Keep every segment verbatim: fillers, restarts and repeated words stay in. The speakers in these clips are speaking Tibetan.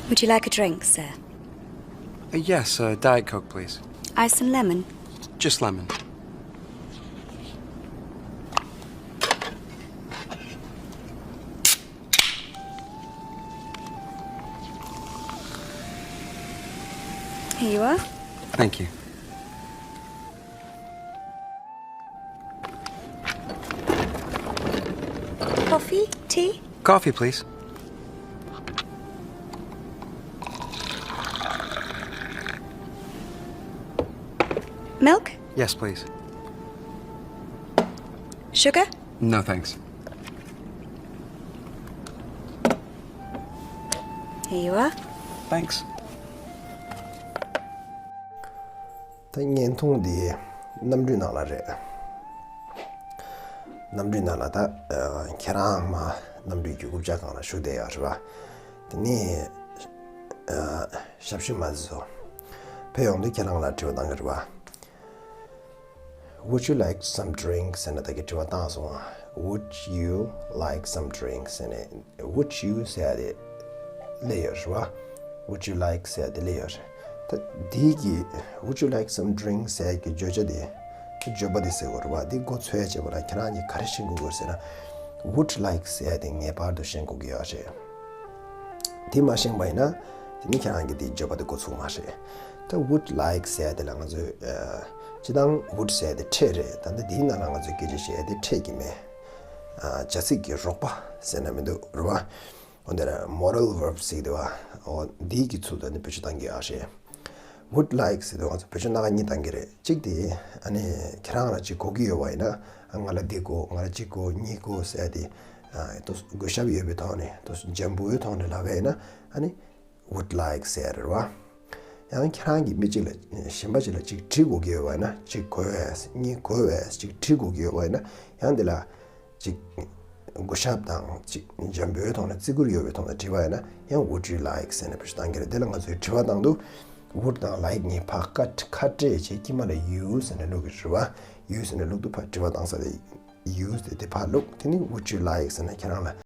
Would you like a drink, sir? Uh, yes, uh, Diet Coke, please. Ice and lemon? Just lemon. Here you are. Thank you. Coffee? Tea? Coffee, please. Milk? Yes, please. Sugar? No, thanks. Here you are. Thanks. ད་བརྙན་ཐུང་འདི་གནམ་གྲུའི་ནང་ལ་རེད། གནམ་གྲུའི་ནང་ལ་ད་ཁྱེད་རང་མ་གནམ་གྲུའི་རྒྱུག་ཁུག་ཅག་སྒང་ལ་ཞུགས་བསྡད་ཡོད་རེད་པ། དེ་ནས་ཞབས་ཞུ་མ་བཟོ། ཕེབས་ཡོང་དུས་ཁྱེད་རང་ལ་དྲི་བ་བཏང་གི་རེད་པ། Would you like some drink? ཟེར་ནས་ད་གི་དྲི་བ་བཏང་སོང་ང་། Would you like some drink? ཟེར་ནས་Would you ཟེར་ཡ་དེ་སླེབས་ཡོད་རེད་པ། Would you like ཟེར་ཡ་དེ་སླེབས་ཡོད་རེད། ད་འདི་གི་Would you like some drink ཟེར་ཡ་གི་བརྗོད་བྱ་དེ། བརྗོད་པ་དེ་ཟེར་དགོས་རེད་པ། འདི་མགོ་ཚོས་བྱས་པ་ན་ཁྱེད་རང་གིས་ག་རེ་ཤེས་དགོས་ཀྱི་ཡོད་ཟེར་ན། Would like ཟེར་ཡ་དེ་ངེས་པར་དུ་ཤེས་དགོས་ཀྱི་ཡོད་རེད། དེ་མ་ཤེས་པ་ཡིན་ན། དེ་ནི་ཁྱེད་རང་གིས་དེའི་བརྗོད་པ་དེ་འགོ་ཚུགས་མ་རེད། ད་would like ཟེར་ཡ་དེ་ལ་ང་ཚོས་ཨ། སྤྱིར་བཏང་would ཟེར་ཡ་དེ་འཕྲད་རེད། ད་ལྟ་དེའི་ནང་ལ་ང་ཚོས་སྐད་ཆ་བཤད་ཡ་དེ་འཕྲད་ཀྱི་མེད། ཨ། བྱ་ཚིག་གི་རོགས་པ་ཟེར་ན་མི་འདུག་རེད་པ། འོ་འདི་ལ་modal verb ཟེར་གྱི་འདུག་པ། འོ་འདིའི་གི་ཚུལ་དུ་ནི་བེད་སྤྱོད་གཏང་གི་ཡོད་རེད། Would like ཟེར་དུས་ང་ཚོ་བེད་སྤྱོད་སྣ་ཁ་གཉིས་གཏང་གི་རེད། གཅིག་དེ་ཨ་ནི་ཁྱེད་རང་ལ་གཅིག་དགོས་ཀྱི་ཡོད་པ་ཡིན་ན། ཨ། ང་ལ་འདི་དགོས། ང་ལ་གཅིག་དགོས། གཉིས་དགོས་ཟེར་ཏེ། ཨ། ཏོག་ཙམ་གུས་ཞབས་ཡོད་པའི་ཐོག་ནས། ཏོག་ཙམ་འཇམ་པོའི་ཐོག་ནས་ལབ་པ་ཡིན་ན། ཨ་ནི་would like ཟེར་རེད་པ། ཡང་ཁྱེད་རང་གིས་མི་གཅིག་ལ། གཞན་པ་གཅིག་ལ་གཅིག་འདྲི་དགོས་ཀྱི་ཡོད་པ་ཡིན་ན། གཅིག་དགོས་པས། གཉིས་དགོས་པས། གཅིག་འདྲི་དགོས་ཀྱི་ཡོད་པ་ཡིན་ན། ཡང་འདི་ལ་གཅིག་གུས་ཞབས་དང་གཅིག་འཇམ་པོའི་ཐོག་ནས། བརྩི་བཀུར་ཡོད་པའི་ཐོག་ནས་དྲིས་པ་ཡིན་ན། ཡང་would you like ཟེར་ནས་བེད་སྤྱོད་གཏང་གི་རེད། དེ་ལ་ང་ཚོས་དྲི་བ་གཏང་དུས་would དང་like གཉིས་ཕར་ཁ་ཁ་སྤྲད་བྱས། དཀྱིལ་མ་ལ་you ཟེར་ནས་བླུག་གི་རེད་པ། You ཟེར་ནས་བླུག་དུས་ཕར་དྲི་བ་གཏང་ས་དེ་you ཟེར་དེ་ཕར་བླུག་དེ་ནི་would you like ཟེར་ནས་ཁྱེད་རང་ལ།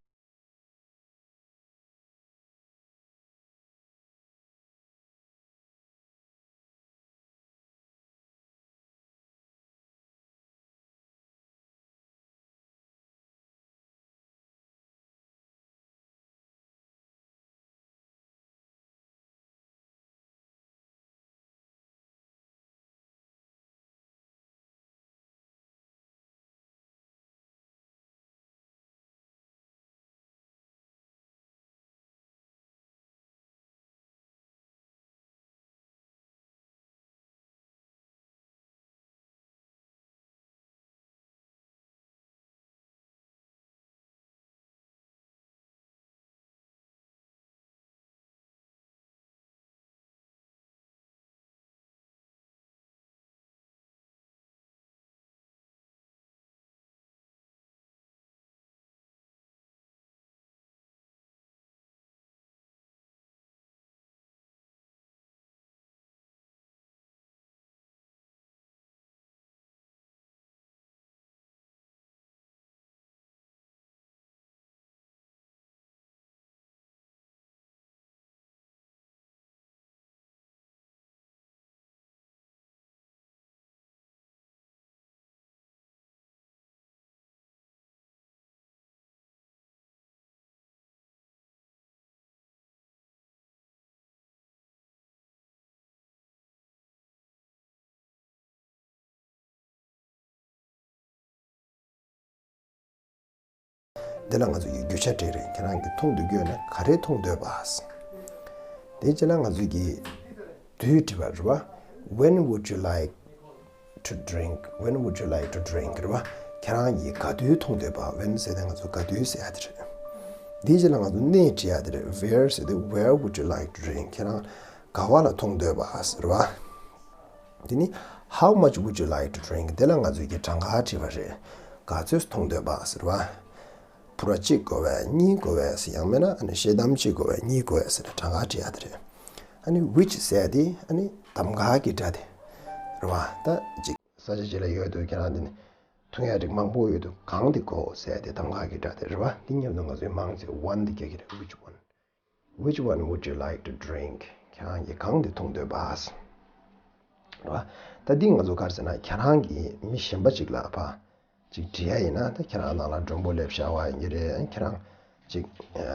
འདི་ལ་ང་ཚོ་ཡི་རྒྱུ་ཆ་སྤྲད་རེད། ཁྱེད་རང་གིས་འཐུང་འདོད་ཀྱི་ཡོད་ན་ག་རེ་འཐུང་འདོད་པ། དེ་རྗེས་ལ་ང་ཚོ་གིས་དུས་དྲི་བ་རེད་པ། When would you like to drink? When would you like to drink? རེད་པ། ཁྱེད་རང་གིས་ག་དུས་འཐུང་འདོད་པ། When ཟེར་དེ་ང་ཚོ་ག་དུས་ཟེར་ཡ་དེ་རེད། དེའི་རྗེས་ལ་ང་ཚོ་གནས་དྲི་ཡ་དེ་རེད། Where ཟེར་དེ་Where would you like to drink? ཁྱེད་རང་ག་བ་ལ་འཐུང་འདོད་པ་ཟེར་བ། དེ་ནི་How much would you like to drink? དེ་ལ་ང་ཚོས་ཀྱི་གྲངས་ཀ་དྲིས་པ་རེད། ག་ཚོད་འཐུང་འདོད་པ་ཟེར་བ། ཕོར་པ་གཅིག་དགོས་པས། གཉིས་དགོས་པས། ཡང་མིན་ན་ཨ་ནི་ཤེལ་དམ་གཅིག་དགོས་པས། གཉིས་དགོས་པས་ཟེར་ནས་གྲངས་ཀ་དྲི་ཡ་དེ་རེད། ཨ་ནི་which ཟེར་དེ་ཨ་ནི་གདམ་ག་གི་སྒྲ་དེ་རེད་བ། ད་ཅིག་ས་ཆ་ཅིག་ལ་ཡོད་དུས་ཁྱེད་རང་དེ་ནི་འཐུང་ཡ་རིགས་མང་པོ་ཡོད་དུས་གང་དེ་དགོས་ཟེར་དེ་གདམ་ག་གི་སྒྲ་དེ་རེད་བ། དེ་མཉམ་དུ་ང་ཚོས་མང་ཆེ་one དེ་རྒྱག་གི་རེད། Which one? Which one would you like to drink? ཁྱེད་རང་གིས་གང་དེ་འཐུང་འདོད་པ། རེད་བ། ད་འདི་ང་ཚོ་ག་རེ་ཟེར་ན། ཁྱེད་རང་གིས་མི་གཞན་པ་ཅིག་ལ་ཕར་ཅིག་དྲི་ཡ་ཡིན་ན། ད་ཁྱེད་རང་ནང་ལ་མགྲོན་པོ་སླེབས་བཞག་པ་ཡིན་གྱི་རེད། ཁྱེད་རང་ཅིག་ཨ།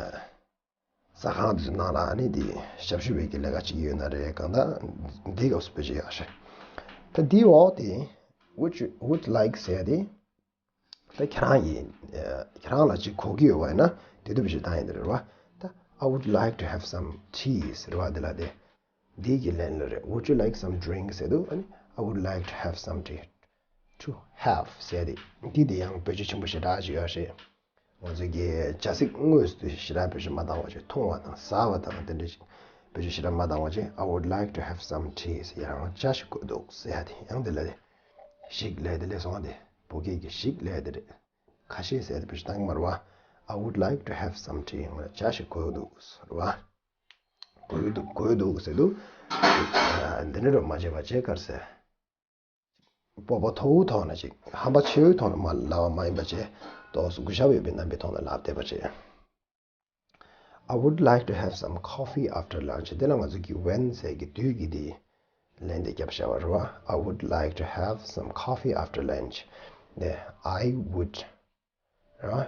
ཟ་ཁང་དེ་ཚོའི་ནང་ལ་ཨ་ནི་དེ་ཞབས་ཞུ་བྱེད་ཀྱི་ལས་ཀ་བྱེད་ཀྱི་ཡོད་ན་རེད། གང་ལྟར་འདིའི་སྐབས་སུ་བེད་སྤྱོད་ཡག་ཤོས། ད་འདིའི་འོག་དེ་would you, would like ཟེར་ཡ་དེ། ད་ཁྱེད་རང་ཡིན། ཁྱེད་རང་ལ་ཅིག་དགོས་ཀྱི་ཡོད་པ་ཡིན་ན་དེ་དུས་བེད་སྤྱོད་བཏང་ཡ་དེ་རེད་བ། ད་I would like to have some tea ཟེར་བ་དེ་ལ་དེ། འདི་གི་ལན་ལ་རེད། Would you like some drink ཟེར་དུས་ཨ་ནི་I would like to have some tea. To have ཟེར་དེ། འདི་དེ་ཡང་བེད་སྤྱོད་ཆེན་པོ་ཞེ་དྲག་ཅིག་ཡོད་རེད། ང་ཚོ་གི་བྱ་ཚིག་དངོས་སུ་ཞེ་དྲག་བེད་སྤྱོད་མ་བཏང་བ་བྱས། འཐུང་བ་དང་ཟ་བ་དང་དེ་འདྲ་ཞིག་བེད་སྤྱོད་ཞེ་དྲག་མ་བཏང་བ་བྱས། I would like to have some tea ཟེར། ཡང་ཅ་ཞིག་དགོས་འདུག་ཟེར་ཡ་དེ་ཡང་དེ་ལ་དེ། ཞིག་ལས་དེ་ལས་སོང་བ་དེ། བོད་སྐད་ཀྱི་ཞིག་ལས་དེ་རེད། ཁ་ཤས་ཟེར་དེ་བེད་སྤྱོད་བཏང་གི་མ་རེད་བ། I would like to have some tea. ང་ལ་ཇ་ཞིག་དགོས་འདུག་ཟེར་བ། དགོས་འདུག་དགོས་འདུག་ཟེར་དུས། འདི་འདྲ་རུ་མ་བྱས་པ་བྱས། ག་རེ་ཟེར། སྤོབས་པ་མཐོ་བོའི་ཐོག་ནས་ཅིག་ཧམ་པ་ཆེ་བོའི་ཐོག་ནས་མ་ལབ་པ་མ་ཡིན་པ་བྱས། ཏོག་ཙམ་གུས་ཞབས་ཡོད་པའི་རྣམ་པའི་ཐོག་ནས་ལབ་བསྡད་པ་རེད། I would like to have some coffee after lunch. དེ་ལ་ང་ཚོ་གི་when ཟེར་གྱི་དུས་ཀྱི་དེ་ལན་དེ་བརྒྱབ་བཞག་པ་རེད་བ། I would like to have some coffee after lunch. དེ་I would རེད་བ།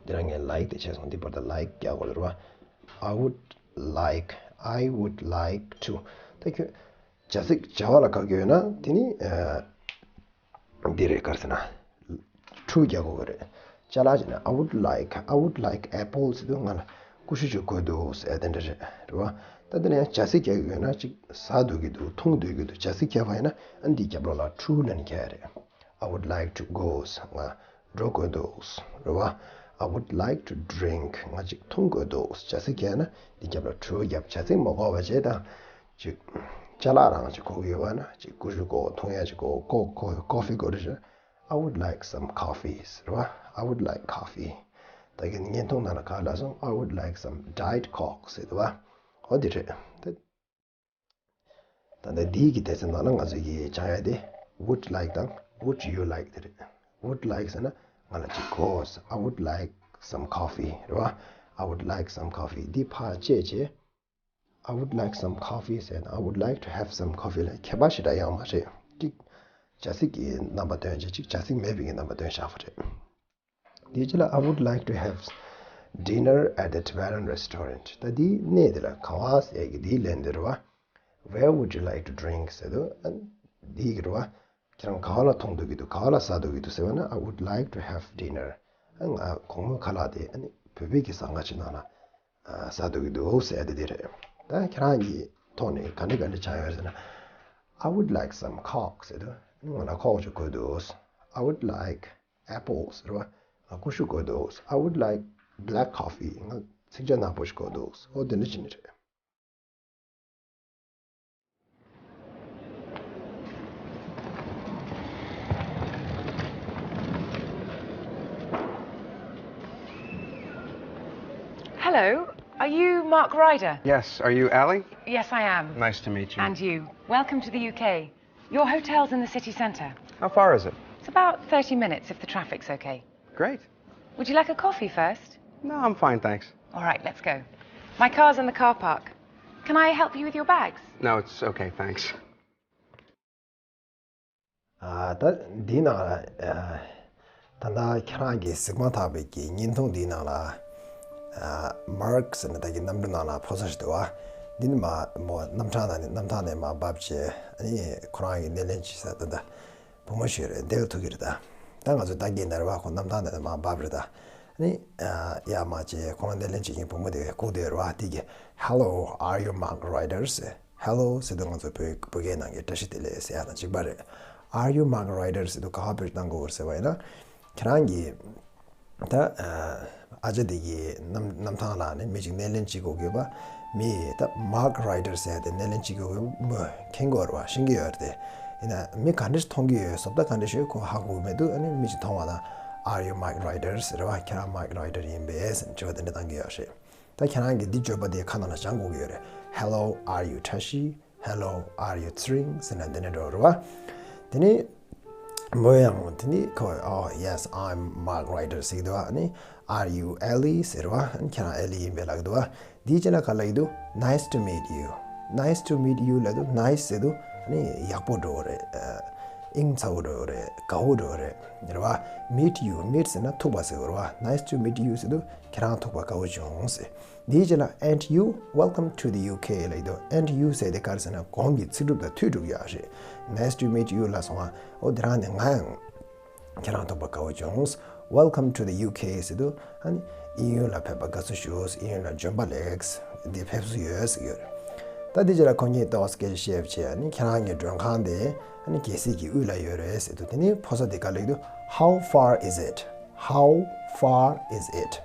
དེ་ལ་ངས་like དེ་བྱས་སོང་། འདི་བར་དུ་like རྒྱག་དགོས་རེད་བ། I would like, I would like to. ད་ཁྱོད་བྱ་ཚིག་བྱ་བ་ལ་དགའ་གི་ཡོད་ན་དེ་ནི་ཨ། འདི་རེད། ག་རེ་ཟེར་ན། to རྒྱག་དགོས་ཀྱི་རེད། ཅ་ལག་བྱས་ན། I would like, I would like apple ཟེར་དུས་ང་ལ་ཀུ་ཤུ་ཅིག་དགོས་འདུག་ཟེར་དེ་འདྲ་རེད། རེད་བ། ད་དེ་ལ་ཡང་བྱ་ཚིག་རྒྱག་གི་ཡོད་ན་ཅིག་ཟ་འདོད་ཀྱི་འདུག་འཐུང་འདོད་ཀྱི་འདུག་བྱ་ཚིག་རྒྱག་པ་ཡིན་ན་ཨ་འདི་རྒྱབ་ལོགས་ལ་to ལབ་ནས་རྒྱག་ཡ་རེད། I would like to go ཟེར། ང་འགྲོ་དགོས་འདུག་རེད་བ། I would like to drink. ང་ཅིག་འཐུང་དགོས་འདུག་བྱ་ཚིག་རྒྱག་ན་འདི་རྒྱབ་ལ་to རྒྱབ། བྱ་ཚིག་མ་དགོས་པ་བྱས་དང་། ཅིག་ཅ་ལག་རང་ཅིག་དགོས་ཀྱི་ཡོད་པ་ན། ཅིག་ཀུ་ཤུ་དགོས། འཐུང་ཡ་ཅིག་དགོས། ཀོ་ཀོ་coffee དགོས་རེད། I would like some coffee ཟེར་བ། I would like coffee. ད་གིན་བརྙན་ཐུང་ནང་ལ་ག་ལབ་སོང་། I would like some diet coke ཟེར་བ། འོ་དེ་རེད། ད་ད་ལྟ་འདིའི་གི་སྡེ་ཚན་ནང་ལ་ང་ཚོ་གིས་སྦྱང་ཡ་དེ་would like དང་would you like དེ་རེད། Would like ཟེར་ན་ང་ལ་ཅིག་དགོས། I would like some coffee རེད་བ། I would like some coffee འདི་ཕར་བཅད་བྱས། I would like some coffee ཟེར་དང་I would like to have some coffee ལ་ཁྱད་པར་ཞེ་དྲག་ཡོད་མ་རེད། གཅིག་བྱ་ཚིག་གི་རྣམ་པ་སྟོན་བྱས། གཅིག་བྱ་ཚིག་མེད་པའི་གི་རྣམ་པ་སྟོན་བཞག་པ་རེད། དེའི་རྗེས་ལ། I would like to have dinner at the Tibetan restaurant. ད་འདིའི་གནས་དེ་ལ་ག་པར་ཟེར་གྱི་འདིའི་ལན་དེ་རེད་བ། Where would you like to drink ཟེར་དུས་ཨ་འདིའི་གི་རེད་བ། ཁྱེད་རང་ག་པར་ལ་འཐུང་འདོད་ཀྱི་འདུག་ག་པར་ལ་ཟ་འདོད་ཀྱི་འདུག་ཟེར་བ་ན། I would like to have dinner. ཨ་ང་དགོང་མོའི་ཁ་ལག་དེ་ཨ་ནི་བོད་པའི་གི་ཟ་ཁང་ཅིག་ནང་ལ་ཨ་ཟ་འདོད་ཀྱི་འདུག་ཟེར་ཡ་དེ་དེ་རེད། ད་ཁྱེད་རང་གི་ཐོག་ནས་ག་འདྲ་ག་འདྲ་ཆགས་ཡོད་ཟེར་ན། I would like some coke ཟེར་དུས་ང་ལ་ཁོག་ཅིག་དགོས་འདུག I would like apples ཟེར་བ། ང་ཀུ་ཤུ་དགོས་འདུག I would like black coffee. ང་ཚིག་ཇ་ནག་པོ་ཞིག་དགོས་འདུག་འོ་དེ་འདྲ་བྱེད་ནི་རེད། Hello, are you Mark Ryder? Yes, are you Allie? Yes, I am. Nice to meet you. And you. Welcome to the U K. Your hotel's in the city centre. How far is it? It's about thirty minutes if the traffic's okay. Great. Would you like a coffee first? No, I'm fine, thanks. All right, let's go. My car's in the car park. Can I help you with your bags? No, it's okay, thanks. ཨ། ད་འདིའི་ནང་ལ་ཨ། ད་ལྟ་ཁྱེད་རང་གིས་གཟིགས་མ་ཐག་པའི་གི་བརྙན་ཐུང་འདིའི་ནང་ལ་ཨ། Mark ཟེར་ནས་ད་གི་གནམ་གྲུ་ནང་ལ་འཕུར་ས་ཞིག་འདུག་བ། འདི་ནི་མ་མོ་གནམ་ཐང་ནང་ནས་གནམ་ཐང་ནས་མར་བབས་བྱས། ཨ་ནི་ཁོ་རང་གི་སྣེ་ལེན་བྱེད་ས་ད་ལྟ་བུ་མོ་ཞིག་རེད། འདེགས་ཐུག་གི་རེད་ད། ད་ང་ཚོ་ད་གིན་ནས་རེད་བ། ཁོ་གནམ་ཐང་ནས་མར་བབས་རེད་ད། ཨ་ནི་ཨ། ཡར་མར་བྱས་ཁོ་རང་སྣེ་ལེན་བྱེད་མཁན་བུ་མོ་དེ་སྒུག་བསྡད་རེད་བ། དེ་གིས། Hello, are you Mark Ryder? ཟེར། Hello ཟེར་དུས་ང་ཚོ་བོད་བོད་སྐད་ནང་གི་བཀྲ་ཤིས་བདེ་ལེགས་ཟེར་ཡ་དང་གཅིག་པ་རེད། Are you Mark Ryder ཟེར་དུས་ག་པར་བེད་སྤྱོད་གཏོང་དགོས་རེད་ཟེར་བ་ཡིན་ན། ཁྱེད་རང་གིས་ད་ཨ་ཅག་དེ་གི་གནམ་གནམ་ཐང་ལ་ནི་མི་གཅིག་སྣེ་ལེན་བྱེད་དགོས་ཀྱི་ཡོད་པ། མི་ད་Mark Ryder ཟེར་ཡ་དེ་སྣེ་ལེན་བྱེད་དགོས་ཀྱི་ཡོད་པ་མཁྱེན་གྱི་ཡོད་རེད་བ། ཤེས་ཀྱི་ཡོད་རེད་དེ། ཡིན་ན་མི་ག་འདྲ་ཞིག་མཐོང་གི་ཡོད། བཟོ་ལྟ་ག་འདྲ་ཞིག་ཡོད་ཁོ་ཧ་གོ་གི་མི་འདུག་ཨ་ནི་མི་གཅིག་མཐོང་བ་དང་། Are you Mark Ryder ཟེར་བ། ཁྱེད་རང་Mark Ryder ཡིན་པས་ཟེར་དྲི་བ་དེ་འདྲ་བཏང་གི་ཡོད་རེད། ད་ཁྱེད་རང་གིས་འདི་བརྗོད་པ་དེ་ཁ་ནང་ལ་སྦྱང་དགོས་ཀྱི་ཡོད་རེད། Hello, are you Tashi? Hello, are you Tshering? ཟེར་ན་འདི་ནས་འགྲོ་རེད་བ། དེ་ནས་ མོ་ཡང་དེ་ནི་ཁོ། Oh, yes, I'm Mark Ryder ཟེར་གྱི་འདུག་ཨ་ནི། Are you Ellie? ཟེར་བ། ཨ་ནི་ཁྱེད་རང་ཨེ་ལི་ཡིན་པས་ལབ་ཀྱི་འདུག་དེའི་རྗེས་ལ་ག་ལབ་ཀྱི་འདུག Nice to meet you. Nice to meet you ལབ་དུས་nice ཟེར་དུས་ཨ་ནི་ཡག་པོ་འདྲ་བོ་རེད། ཨ། ཨིང་ཚ་བོ་འདྲ་བོ་རེད། དགའ་བོ་འདྲ་བོ་རེད། རེད་བ། Meet you. Meet ཟེར་ན་ཐུག་པ་ཟེར་བ་རེད་བ། Nice to meet you ཟེར་དུས་ཁྱེད་རང་ཐུག་པ་དགའ་བོ་བྱུང་ཟེར། དེའི་རྗེས་ལ་and you, welcome to the U K ལབ་ཀྱི་འདུག And you ཟེར་དེ་ག་རེ་ཟེར་ན་གོང་གི་ཚིག་གྲུབ་དང་མཐུན་འགྲིག་ཡག་རེད། Nice to meet you ལབ་སོང་ང་། འོ་དེ་རང་ནས་ང་ཡང་ཁྱེད་རང་ཐུག་པ་དགའ་བོ་བྱུང་། Welcome to the U K ཟེར་དུས་ཨ་ནི་དབྱིན་ཡུལ་ལ་ཕེབས་པ་དགའ་བསུ་ཞུ། དབྱིན་ཡུལ་ལ་འབྱོན་པ་ལེགས། འདི་ཕེབས་བསུ་ཡོད་ཟེར་གྱི་ཡོད་རེད། ད་དེ་རྗེས་ལ་ཁོ་གཉིས་ཏོག་ཙམ་སྐད་ཆ་བཤད་བྱས། ཨ་ནི་ཁྱེད་རང་གི་མགྲོན་ཁང་དེ་ཨ་ནི་གལ་སྲིད་ཀྱི་དབུས་ལ་ཡོད་རེད་ཟེར་དུས་དེ་ནི་ཕོ་གསར་དེ་ག་ལབ་ཀྱི་འདུག How far is it? How far is it?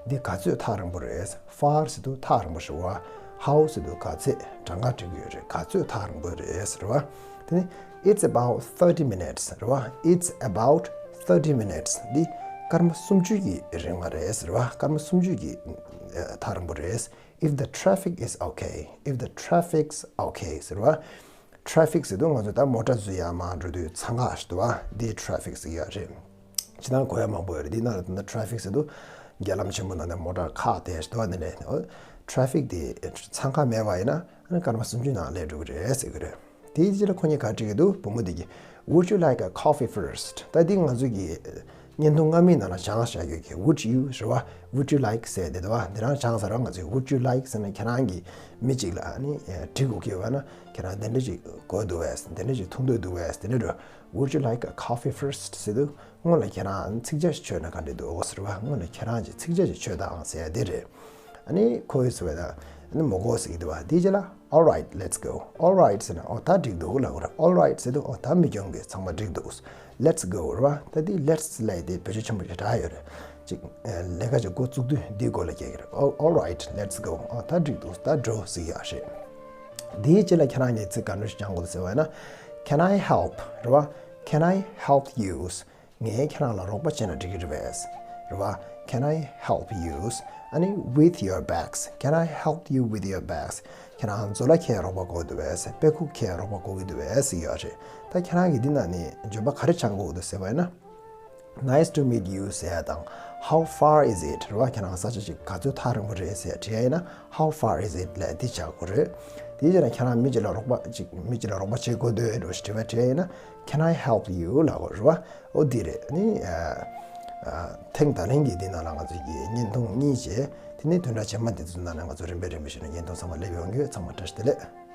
འདི་ག་ཚོད་ཐག་རིང་པོ་རེད། Far ཟེར་དུས་ཐག་རིང་པོ་ཞེས་པ། How ཟེར་དུས་ག་ཚད་གྲངས་ཀ་འབྲི་གི་ཡོད་རེད། ག་ཚོད་ཐག་རིང་པོ་རེད་ཟེར་བ། དེ་ནི་It's about thirty minutes ཟེར་བ། It's about thirty minutes འདི་སྐར་མ་སུམ་ཅུ་གི་རིང་བ་རེད་ཟེར་བ། སྐར་མ་སུམ་ཅུ་གི་ཨ་ཐག་རིང་པོ་རེད། If the traffic is okay, if the traffic's okay ཟེར་བ། Traffic ཟེར་དུས་ང་ཚོ་ད་མོ་ཊ་འཛུལ་ཡག་མར་འགྲོ་དུས་འཚང་ཁ་ཞིག་འདུག་བ། འདི་traffic ཟེར་གྱི་ཡོད་རེད། ཕྱི་ནང་གོ་ཡ་མང་པོ་ཡོད་རེད། འདི་ནང་ལ་ད་ལྟ་traffic ཟེར་དུས་རྒྱ་ལམ་ཆེན་པོ་ནང་ནས་མོ་ཊ་ཁག་དེ་ཞིག་འདུག་བ། འདི་ནས་traffic དེ་འཚང་ཁ་མེད་པ་ཡིན་ན་ཨ་ནི་སྐར་མ་སུམ་ཅུ་ནང་སླེབས་འགྲོ་གི་རེད་ཟེར་གྱི་རེད། དེའི་རྗེས་ལ་ཁོ་གཉིས་ག་འདྲི་གི་འདུག་བུ་མོ་དེ་གིས། Would you like a coffee first? ད་འདི་ང་ཚོ་གི་བརྙན་ཐུང་སྔ་མའི་ནང་ལ་སྦྱངས་བཞག་ཡོད་ཀྱི། Would you རེད་བ། Would you like ཟེར་དེ་འདུག་བ། འདི་རང་སྦྱངས་ཚར་བ། ང་ཚོས་Would you like ཟེར་ན་ཁྱེད་རང་གིས་མི་གཅིག་ལ་ཨ་ནི་ཨ་འདྲི་དགོས་ཀྱི་ཡོད་པ་ན། ཁྱེད་རང་དེ་འདྲ་ཅིག་དགོས་འདུག་བས། དེ་འདྲ་ཅིག་འཐུང་འདོད་འདུག་བས། དེ་འདྲ་འགྲོ། Would you like a coffee first ཟེར་དུས་སྔོན་ལ་ཁྱེད་རང་ཚིག་ཇ་ཞིག་མཆོད་ན་ག་འདྲ་འདུག་ཟེར་བ། སྔོན་ལ་ཁྱེད་རང་གིས་ཚིག་ཇ་ཞིག་མཆོད་དང་ཟེར་ཡ་དེ་རེད། ཨ་ནི་ཁོ་ཡིས་ཟེར་བས་ད་ཨ་ནི་མི་དགོས་ཟེར་གྱི་འདུག་བ། དེའི་རྗེས་ལ། All right, let's go. All right ཟེར་ན་ཨོ་ད་འགྲིག་འདུག་ལབ་དགོས་རེད། All right ཟེར་དུས་ཨོ་ད་མི་སྐྱོན་གྱི་ཚང་མ་འགྲིག་འདུག Let's go རེད་བ། ད་འདི་let's ལབ་དེ་བེད་སྤྱོད་ཆེན་པོ་ཞེ་དྲག་ཡོད་རེད། ཅིག་ལས་ཀ་ཅིག་འགོ་བཙུགས་དུས་འདིའི་མགོ་ལ་སྐྱེལ་གྱི་རེད། All right, let's go. ཨོ་ད་འགྲིག་འདུག་ད་འགྲོ་ཟེར་གྱི་ཡོད་རེད། དེའི་རྗེས་ལ་ཁྱེད་རང་གིས་ཚིག་ག་འདྲ་ཞིག་སྦྱང་དགོས་འདུག་ཟེར་བ་ཡིན་ན། Can I help རེད་བ། Can I help you? ངས་ཁྱེད་རང་ལ་རོགས་པ་བྱས་ན་འགྲིག་གི་རེད་པས། རེད་བ། Can I help you? ཨ་ནི་with your bags. Can I help you with your bags? ཁྱེད་རང་མཛོ་ལ་ཁྱེད་རོགས་པ་དགོས་འདུག་པས། དཔེ་ཁུག་ཁྱེད་རོགས་པ་དགོས་ཀྱི་འདུག་པས་ཟེར་ཡོད་རེད། ད་ཁྱེད་རང་གིས་འདི་ནང་ནས་འཇོན་པ་ག་རེ་སྦྱང་དགོས་འདུག་ཟེར་བ་ཡིན་ན། Nice to meet you ཟེར་ཡ་དང་། How far is it? རེད་བ། ཁྱེད་རང་ས་ཆ་ཅིག་ག་ཚོད་ཐག་རིང་པོ་རེད་ཟེར་ཡ་དྲིས་ཡ་ཡིན་ན། How far is it? ལབ་འདི་བྱ་དགོས་རེད། དེའི་རྗེས་ལ་ཁྱེད་རང་མི་གཅིག་ལ་རོགས་པ་ཅིག་མི་གཅིག་ལ་རོགས་པ་བྱེད་དགོས་འདུག་འགྲོ་ཞིག་དྲི་བ་དྲིས་ཡ་ཡིན་ན། Can I help you? ལབ་དགོས་རེད་བ། ཨོ་འདི་རེད། ནི་ཨ་ཨ་ཐེངས་ད་ལན་གྱི་འདི་ནང་ལ་ང་ཚོ་གི་བརྙན་ཐུང་གཉིས་བྱས། དེ་ནས་བདུན་ཕྲག་རྗེས་མ་འདི་ཚོའི་ནང་ལ་ང་ཚོ་རིམ་པས་རིམ་པས་བྱས་ནས་བརྙན་ཐུང་ཚང་མ་སླེབས་ཡོང་གི་ཡོད། ཚང་མ་བཀྲ་ཤིས་བདེ་ལེགས།